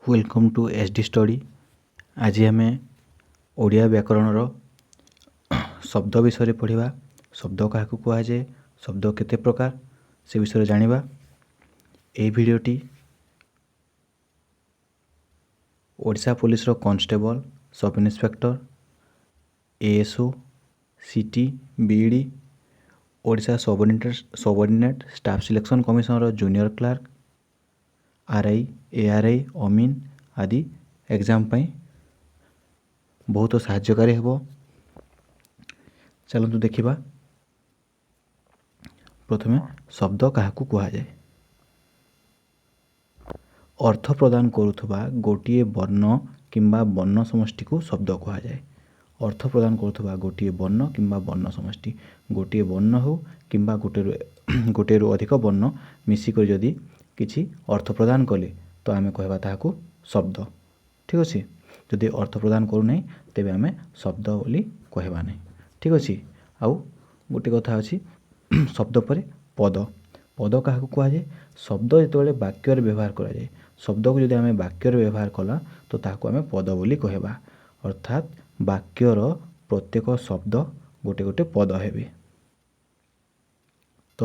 Welcome to S D study. ଆଜି ଆମେ ଓଡ଼ିଆ ବ୍ୟାକରଣର ଶବ୍ଦ ବିଷୟରେ ପଢ଼ିବା। ଶବ୍ଦ କାହାକୁ କୁହାଯାଏ, ଶବ୍ଦ କେତେ ପ୍ରକାର, ସେ ବିଷୟରେ ଜାଣିବା। ଏହି ଭିଡ଼ିଓଟି ଓଡ଼ିଶା ପୋଲିସର constable, sub inspector, ASO, CT, BEd, Odisha subordinate staff selection commissioner junior clerk, RI, ARI, ଅମିନ ଆଦି ଏକ୍ଜାମ୍ ପାଇଁ ବହୁତ ସାହାଯ୍ୟକାରୀ ହେବ। ଚାଲନ୍ତୁ ଦେଖିବା ପ୍ରଥମେ ଶବ୍ଦ କାହାକୁ କୁହାଯାଏ। ଅର୍ଥ ପ୍ରଦାନ କରୁଥିବା ଗୋଟିଏ ବର୍ଣ୍ଣ କିମ୍ବା ବର୍ଣ୍ଣ ସମଷ୍ଟିକୁ ଶବ୍ଦ କୁହାଯାଏ। ଅର୍ଥ ପ୍ରଦାନ କରୁଥିବା ଗୋଟିଏ ବର୍ଣ୍ଣ କିମ୍ବା ବର୍ଣ୍ଣ ସମଷ୍ଟି, ଗୋଟିଏ ବର୍ଣ୍ଣ ହେଉ କିମ୍ବା ଗୋଟିଏରୁ ଅଧିକ ବର୍ଣ୍ଣ ମିଶିକରି ଯଦି କିଛି ଅର୍ଥ ପ୍ରଦାନ କଲେ ତ ଆମେ କହିବା ତାହାକୁ ଶବ୍ଦ। ଠିକ୍ ଅଛି। ଯଦି ଅର୍ଥ ପ୍ରଦାନ କରୁନାହିଁ ତେବେ ଆମେ ଶବ୍ଦ ବୋଲି କହିବା ନାହିଁ। ଠିକ୍ ଅଛି। ଆଉ ଗୋଟେ କଥା ଅଛି, ଶବ୍ଦ ପରେ ପଦ। ପଦ କାହାକୁ କୁହାଯାଏ? ଶବ୍ଦ ଯେତେବେଳେ ବାକ୍ୟରେ ବ୍ୟବହାର କରାଯାଏ, ଶବ୍ଦକୁ ଯଦି ଆମେ ବାକ୍ୟରେ ବ୍ୟବହାର କଲା ତ ତାହାକୁ ଆମେ ପଦ ବୋଲି କହିବା। ଅର୍ଥାତ୍ ବାକ୍ୟର ପ୍ରତ୍ୟେକ ଶବ୍ଦ ଗୋଟେ ଗୋଟେ ପଦ ହେବେ। ତ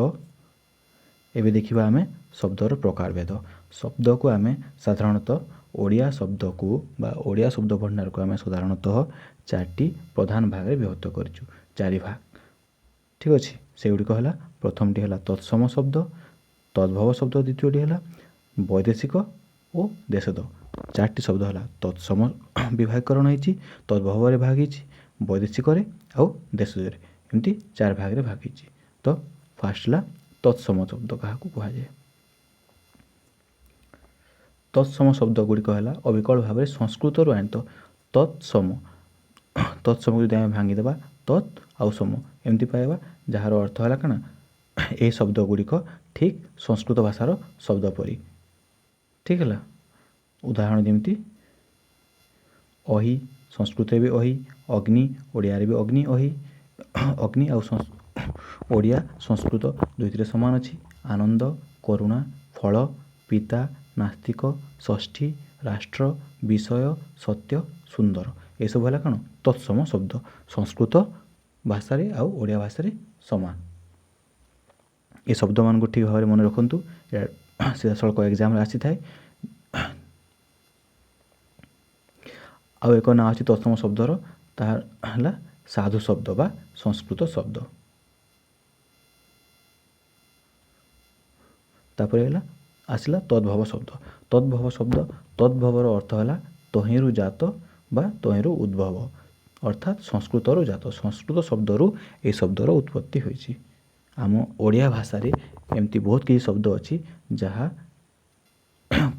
ଏବେ ଦେଖିବା ଆମେ ଶବ୍ଦର ପ୍ରକାରଭେଦ। ଶବ୍ଦକୁ ଆମେ ସାଧାରଣତଃ ଓଡ଼ିଆ ଶବ୍ଦକୁ ବା ଓଡ଼ିଆ ଶବ୍ଦ ଭଣ୍ଡାରକୁ ଆମେ ସାଧାରଣତଃ ଚାରିଟି ପ୍ରଧାନ ଭାଗରେ ବିଭକ୍ତ କରିଛୁ, ଚାରି ଭାଗ। ଠିକ୍ ଅଛି। ସେଗୁଡ଼ିକ ହେଲା, ପ୍ରଥମଟି ହେଲା ତତ୍ସମ ଶବ୍ଦ, ତଦ୍ଭବ ଶବ୍ଦ, ଦ୍ୱିତୀୟଟି ହେଲା ବୈଦେଶିକ ଓ ଦେଶଦ। ଚାରିଟି ଶବ୍ଦ ହେଲା ତତ୍ସମ ବିଭାଗୀକରଣ ହେଇଛି, ତଦ୍ଭବରେ ଭାଗ ହେଇଛି, ବୈଦେଶିକରେ ଆଉ ଦେଶଜରେ, ଏମିତି ଚାରି ଭାଗରେ ଭାଗ ହେଇଛି। ତ ଫାର୍ଷ୍ଟ ହେଲା ତତ୍ସମ ଶବ୍ଦ କାହାକୁ କୁହାଯାଏ। ତତ୍ସମ ଶବ୍ଦ ଗୁଡ଼ିକ ହେଲା ଅବିକଳ ଭାବରେ ସଂସ୍କୃତରୁ ଆଣିତ। ତତ୍ସମ, ତତ୍ସମକୁ ଯଦି ଆମେ ଭାଙ୍ଗିଦେବା ତତ୍ ଆଉ ସମ ଏମିତି ପାଇବା, ଯାହାର ଅର୍ଥ ହେଲା କାଣା, ଏହି ଶବ୍ଦ ଗୁଡ଼ିକ ଠିକ୍ ସଂସ୍କୃତ ଭାଷାର ଶବ୍ଦ ପରି। ଠିକ୍ ହେଲା। ଉଦାହରଣ ଯେମିତି ଅହି, ସଂସ୍କୃତରେ ବି ଅହି, ଅଗ୍ନି, ଓଡ଼ିଆରେ ବି ଅଗ୍ନି, ଅହି, ଅଗ୍ନି ଆଉ ଓଡ଼ିଆ ସଂସ୍କୃତ ଦୁଇଟିରେ ସମାନ ଅଛି। ଆନନ୍ଦ, କରୁଣା, ଫଳ, ପିତା, ନାସ୍ତିକ, ଷଷ୍ଠୀ, ରାଷ୍ଟ୍ର, ବିଷୟ, ସତ୍ୟ, ସୁନ୍ଦର, ଏସବୁ ହେଲା କ'ଣ ତତ୍ସମ ଶବ୍ଦ, ସଂସ୍କୃତ ଭାଷାରେ ଆଉ ଓଡ଼ିଆ ଭାଷାରେ ସମାନ। ଏ ଶବ୍ଦମାନଙ୍କୁ ଠିକ୍ ଭାବରେ ମନେ ରଖନ୍ତୁ, ଏହା ସିଧାସଳଖ ଏକ୍ଜାମ୍ରେ ଆସିଥାଏ। ଆଉ ଏକ ନାଁ ଅଛି ତତ୍ସମ ଶବ୍ଦର, ତାହା ହେଲା ସାଧୁ ଶବ୍ଦ ବା ସଂସ୍କୃତ ଶବ୍ଦ। ତାପରେ ହେଲା ଆସିଲା ତଦ୍ଭବ ଶବ୍ଦ। ତଦ୍ଭବ ଶବ୍ଦ, ତଦ୍ଭବର ଅର୍ଥ ହେଲା ତହିଁରୁ ଜାତ ବା ତହିଁରୁ ଉଦ୍ଭବ, ଅର୍ଥାତ୍ ସଂସ୍କୃତରୁ ଜାତ। ସଂସ୍କୃତ ଶବ୍ଦରୁ ଏହି ଶବ୍ଦର ଉତ୍ପତ୍ତି ହୋଇଛି। ଆମ ଓଡ଼ିଆ ଭାଷାରେ ଏମିତି ବହୁତ କିଛି ଶବ୍ଦ ଅଛି ଯାହା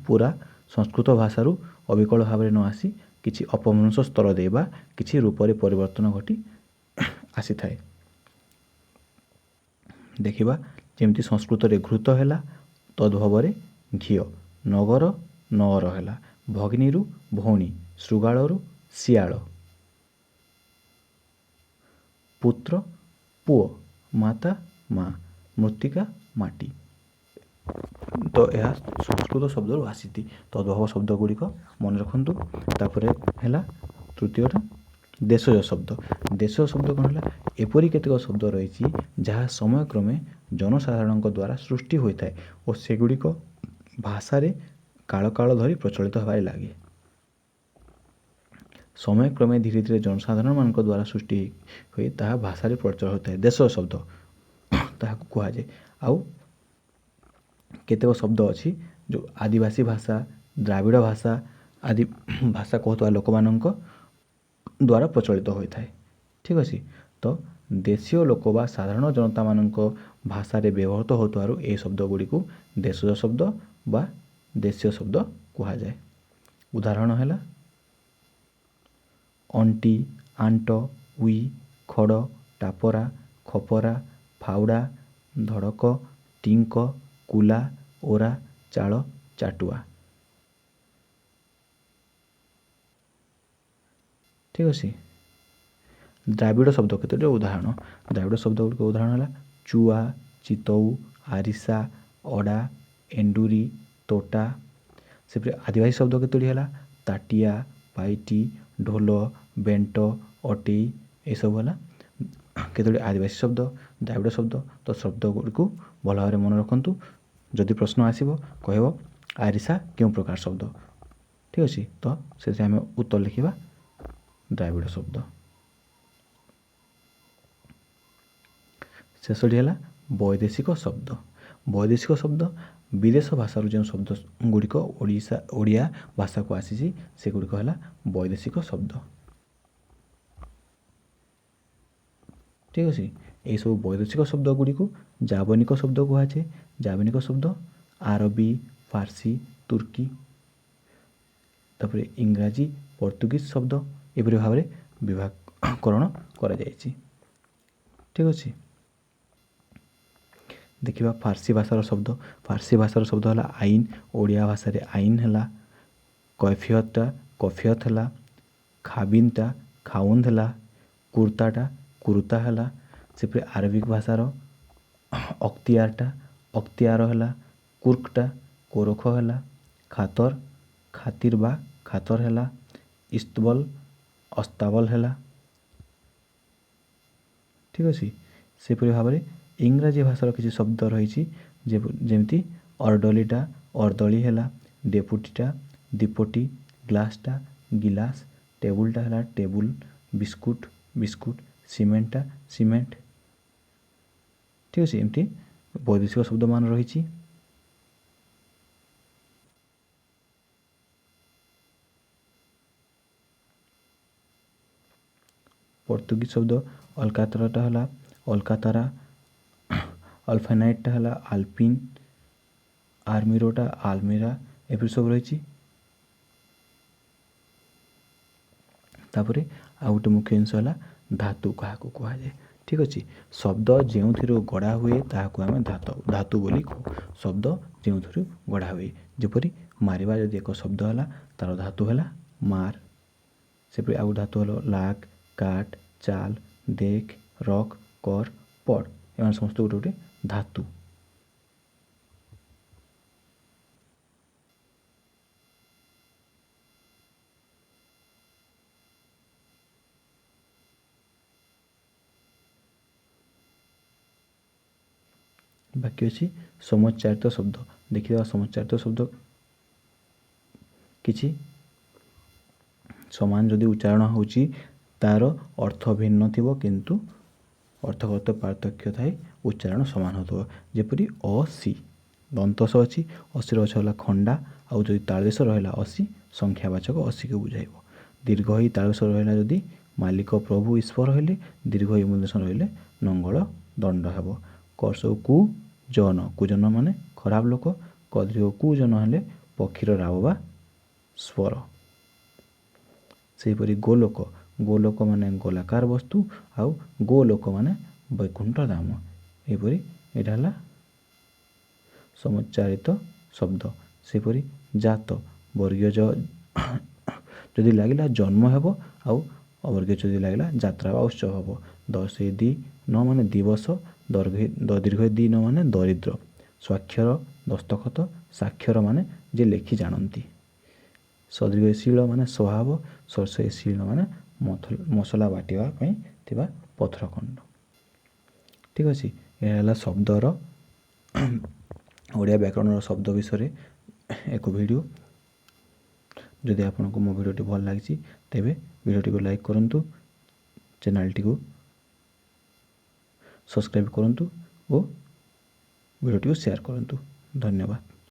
ପୁରା ସଂସ୍କୃତ ଭାଷାରୁ ଅବିକଳ ଭାବରେ ନ ଆସି କିଛି ଅପଭ୍ରଂଶ ସ୍ତର ଦେଇ ବା କିଛି ରୂପରେ ପରିବର୍ତ୍ତନ ଘଟି ଆସିଥାଏ। ଦେଖିବା ଯେମିତି ସଂସ୍କୃତରେ ଘୃତ ହେଲା, ତଦ୍ଭବରେ ଘିଅ, ନଗର ନଅର ହେଲା, ଭଗ୍ନୀରୁ ଭଉଣୀ, ଶୃଗାଳରୁ ଶିଆଳ, ପୁତ୍ର ପୁଅ, ମାତା ମା, ମୃତ୍ତିକା ମାଟି। ତ ଏହା ସଂସ୍କୃତ ଶବ୍ଦରୁ ଆସିଛି ତଦ୍ଭବ ଶବ୍ଦ ଗୁଡ଼ିକ ମନେ ରଖନ୍ତୁ। ତାପରେ ହେଲା ତୃତୀୟଟା ଦେଶଜ ଶବ୍ଦ। ଦେଶଜ ଶବ୍ଦ କ'ଣ ହେଲା? ଏପରି କେତେକ ଶବ୍ଦ ରହିଛି ଯାହା ସମୟକ୍ରମେ ଜନସାଧାରଣଙ୍କ ଦ୍ୱାରା ସୃଷ୍ଟି ହୋଇଥାଏ ଓ ସେଗୁଡ଼ିକ ଭାଷାରେ କାଳ କାଳ ଧରି ପ୍ରଚଳିତ ହେବାରେ ଲାଗେ। ସମୟକ୍ରମେ ଧୀରେ ଧୀରେ ଜନସାଧାରଣମାନଙ୍କ ଦ୍ୱାରା ସୃଷ୍ଟି ହୋଇ ତାହା ଭାଷାରେ ପ୍ରଚଳିତ ହୋଇଥାଏ, ଦେଶଜ ଶବ୍ଦ ତାହାକୁ କୁହାଯାଏ। ଆଉ କେତେକ ଶବ୍ଦ ଅଛି ଯେଉଁ ଆଦିବାସୀ ଭାଷା, ଦ୍ରାବିଡ଼ ଭାଷା ଆଦି ଭାଷା କହୁଥିବା ଲୋକମାନଙ୍କ ଦ୍ୱାରା ପ୍ରଚଳିତ ହୋଇଥାଏ। ଠିକ୍ ଅଛି। ତ ଦେଶୀୟ ଲୋକ ବା ସାଧାରଣ ଜନତାମାନଙ୍କ ଭାଷାରେ ବ୍ୟବହୃତ ହେଉଥିବାରୁ ଏହି ଶବ୍ଦ ଗୁଡ଼ିକୁ ଦେଶଜ ଶବ୍ଦ ବା ଦେଶୀୟ ଶବ୍ଦ କୁହାଯାଏ। ଉଦାହରଣ ହେଲା ଅଣ୍ଟି, ଆଣ୍ଟ, ଉଇ, ଖଡ଼, ଟାପରା, ଖପରା, ଫାଉଡ଼ା, ଧଡ଼କ, ଟିଙ୍କ, କୁଲା, ଓରା, ଚାଳ, ଚାଟୁଆ। ଠିକ୍ ଅଛି। ଦ୍ରାବିଡ଼ ଶବ୍ଦ କେତୋଟି ଉଦାହରଣ? ଦ୍ରାବିଡ଼ ଶବ୍ଦ ଗୁଡ଼ିକ ଉଦାହରଣ ହେଲା ଚୁଆ, ଚିତଉ, ଆରିସା, ଅଡ଼ା, ଏଣ୍ଡୁରି, ତୋଟା। ସେପରି ଆଦିବାସୀ ଶବ୍ଦ କେତୋଟି ହେଲା? ତାଟିଆ, ପାଇଟି, ଢୋଲ, ବେଣ୍ଟ, ଅଟେଇ, ଏସବୁ ହେଲା କେତୋଟି ଆଦିବାସୀ ଶବ୍ଦ, ଦ୍ରାବିଡ଼ ଶବ୍ଦ। ତ ଶବ୍ଦ ଗୁଡ଼ିକୁ ଭଲ ଭାବରେ ମନେ ରଖନ୍ତୁ। ଯଦି ପ୍ରଶ୍ନ ଆସିବ, କହିବ ଆରିସା କେଉଁ ପ୍ରକାର ଶବ୍ଦ, ଠିକ୍ ଅଛି, ତ ସେଥିରେ ଆମେ ଉତ୍ତର ଲେଖିବା ଦ୍ରାବିଡ଼ ଶବ୍ଦ। ଶେଷଟି ହେଲା ବୈଦେଶିକ ଶବ୍ଦ। ବୈଦେଶିକ ଶବ୍ଦ ବିଦେଶ ଭାଷାରୁ ଯେଉଁ ଶବ୍ଦ ଗୁଡ଼ିକ ଓଡ଼ିଆ ଭାଷାକୁ ଆସିଛି, ସେଗୁଡ଼ିକ ହେଲା ବୈଦେଶିକ ଶବ୍ଦ। ଠିକ୍ ଅଛି। ଏହିସବୁ ବୈଦେଶିକ ଶବ୍ଦ ଗୁଡ଼ିକୁ ଯାବନିକ ଶବ୍ଦ କୁହାଯାଏ। ଯାବନିକ ଶବ୍ଦ ଆରବୀ, ଫାର୍ସୀ, ତୁର୍କୀ, ତାପରେ ଇଂରାଜୀ, ପର୍ତ୍ତୁଗୀଜ ଶବ୍ଦ, ଏପରି ଭାବରେ ବିଭାଗକରଣ କରାଯାଇଛି। ଠିକ୍ ଅଛି। ଦେଖିବା ଫାର୍ସୀ ଭାଷାର ଶବ୍ଦ। ଫାର୍ସୀ ଭାଷାର ଶବ୍ଦ ହେଲା ଆଇନ, ଓଡ଼ିଆ ଭାଷାରେ ଆଇନ ହେଲା। କୈଫିୟତଟା କଫିୟତ ହେଲା, ଖାବିନଟା ଖାଉନ୍ଦ ହେଲା, କୁର୍ତ୍ତାଟା କୁର୍ତ୍ତା ହେଲା। ସେପରି ଆରବିକ ଭାଷାର ଅକ୍ତିଆରଟା ଅକ୍ତିଆର ହେଲା, କୁର୍କଟା କୋରଖ ହେଲା, ଖାତର ଖାତିର ବା ଖାତର ହେଲା, ଇସ୍ତବଲ ଅସ୍ତାବଲ ହେଲା। ଠିକ୍ ଅଛି। ସେପରି ଭାବରେ ଇଂରାଜୀ ଭାଷାର କିଛି ଶବ୍ଦ ରହିଛି, ଯେମିତି ଅର୍ଡଲିଟା ଅର୍ଦଳି ହେଲା, ଡେପୁଟିଟା ଦିପୋଟି, ଗ୍ଲାସଟା ଗିଲାସ, ଟେବୁଲଟା ହେଲା ଟେବୁଲ, ବିସ୍କୁଟ ବିସ୍କୁଟ, ସିମେଣ୍ଟଟା ସିମେଣ୍ଟ। ଠିକ୍ ଅଛି। ଏମିତି ବୈଦେଶିକ ଶବ୍ଦମାନ ରହିଛି। ପର୍ତ୍ତୁଗୀଜ ଶବ୍ଦ ଅଲକାତରାଟା ହେଲା ଅଲକାତାରା, ଅଲଫାନାଇଟଟା ହେଲା ଆଲପିନ୍, ଆର୍ମିରୋଟା ଆଲମିରା, ଏପରି ସବୁ ରହିଛି। ତାପରେ ଆଉ ଗୋଟେ ମୁଖ୍ୟ ଜିନିଷ ହେଲା ଧାତୁ କାହାକୁ କୁହାଯାଏ। ଠିକ୍ ଅଛି। ଶବ୍ଦ ଯେଉଁଥିରୁ ଗଢ଼ା ହୁଏ ତାହାକୁ ଆମେ ଧାତୁ ବୋଲି କହୁ। ଶବ୍ଦ ଯେଉଁଥିରୁ ଗଢ଼ା ହୁଏ, ଯେପରି ମାରିବା ଯଦି ଏକ ଶବ୍ଦ ହେଲା, ତାର ଧାତୁ ହେଲା ମାର। ସେପରି ଆଉ ଧାତୁ ହେଲା ଲାଗ, କାଟ, ଚାଲ, ଦେଖ, ରଖ, କର, ପଢ଼, ଏମାନେ ସମସ୍ତେ ଗୋଟେ ଗୋଟେ ଧାତୁ। ବାକି ଅଛି ସମୋଚ୍ଚାରିତ ଶବ୍ଦ। ଦେଖିଦେବା ସମୋଚ୍ଚାରିତ ଶବ୍ଦ କିଛି ସମାନ ଯଦି ଉଚ୍ଚାରଣ ହେଉଛି, ତାର ଅର୍ଥ ଭିନ୍ନ ଥିବ, କିନ୍ତୁ ଅର୍ଥଗତ ପାର୍ଥକ୍ୟ ଥାଏ, ଉଚ୍ଚାରଣ ସମାନ ହେଉଥିବ। ଯେପରି ଅଶୀ, ଦନ୍ତସ ଅଛି, ଅଶୀର ଅଛ ହେଲା ଖଣ୍ଡା, ଆଉ ଯଦି ତାଳବେଶ ରହିଲା ଅଶୀ, ସଂଖ୍ୟାବାଚକ ଅଶୀକୁ ବୁଝାଇବ। ଦୀର୍ଘ ହେଇ ତାଳବେଶ ରହିଲା ଯଦି ମାଲିକ ପ୍ରଭୁ ଈଶ୍ୱର ହେଲେ, ଦୀର୍ଘ ହେଇ ମୁଦେଶ ରହିଲେ ନଙ୍ଗଳ ଦଣ୍ଡ ହେବ। କର୍ଷ କୁ ଜନ, କୁଜନ ମାନେ ଖରାପ ଲୋକ, କଦୀର୍ଘ କୁ ଜନ ହେଲେ ପକ୍ଷୀର ରାବ ବା ସ୍ୱର। ସେହିପରି ଗୋଲୋକ, ଗୋଲୋକ ମାନେ ଗୋଲାକାର ବସ୍ତୁ, ଆଉ ଗୋଲୋକ ମାନେ ବୈକୁଣ୍ଠ ଧାମ। ଏହିପରି ଏଇଟା ହେଲା ସମୋଚ୍ଚାରିତ ଶବ୍ଦ। ସେହିପରି ଜାତ, ବର୍ଗୀୟ ଯଦି ଲାଗିଲା ଜନ୍ମ ହେବ, ଆଉ ଅବର୍ଗୀୟ ଯଦି ଲାଗିଲା ଯାତ୍ରା ବା ଉତ୍ସବ ହେବ। ଦଶ ଦି ନ ମାନେ ଦିବସ, ଦୀର୍ଘ ଦି ନ ମାନେ ଦରିଦ୍ର। ସ୍ୱାକ୍ଷର ଦସ୍ତଖତ, ସାକ୍ଷର ମାନେ ଯେ ଲେଖି ଜାଣନ୍ତି। ସଦୀର୍ଘ ଶୀଳ ମାନେ ସ୍ୱଭାବ, ସରସଇ ଶୀଳ ମାନେ ମସଲା ବାଟିବା ପାଇଁ ଥିବା ପଥର ଖଣ୍ଡ। ଠିକ୍ ଅଛି। ଏହା ହେଲା ଶବ୍ଦର ଓଡ଼ିଆ ବ୍ୟାକରଣର ଶବ୍ଦ ବିଷୟରେ ଏକ ଭିଡ଼ିଓ। ଯଦି ଆପଣଙ୍କୁ ମୋ ଭିଡ଼ିଓଟି ଭଲ ଲାଗିଛି, ତେବେ ଭିଡ଼ିଓଟିକୁ ଲାଇକ୍ କରନ୍ତୁ, ଚ୍ୟାନେଲଟିକୁ ସବସ୍କ୍ରାଇବ୍ କରନ୍ତୁ ଓ ଭିଡ଼ିଓଟିକୁ ସେୟାର କରନ୍ତୁ। ଧନ୍ୟବାଦ।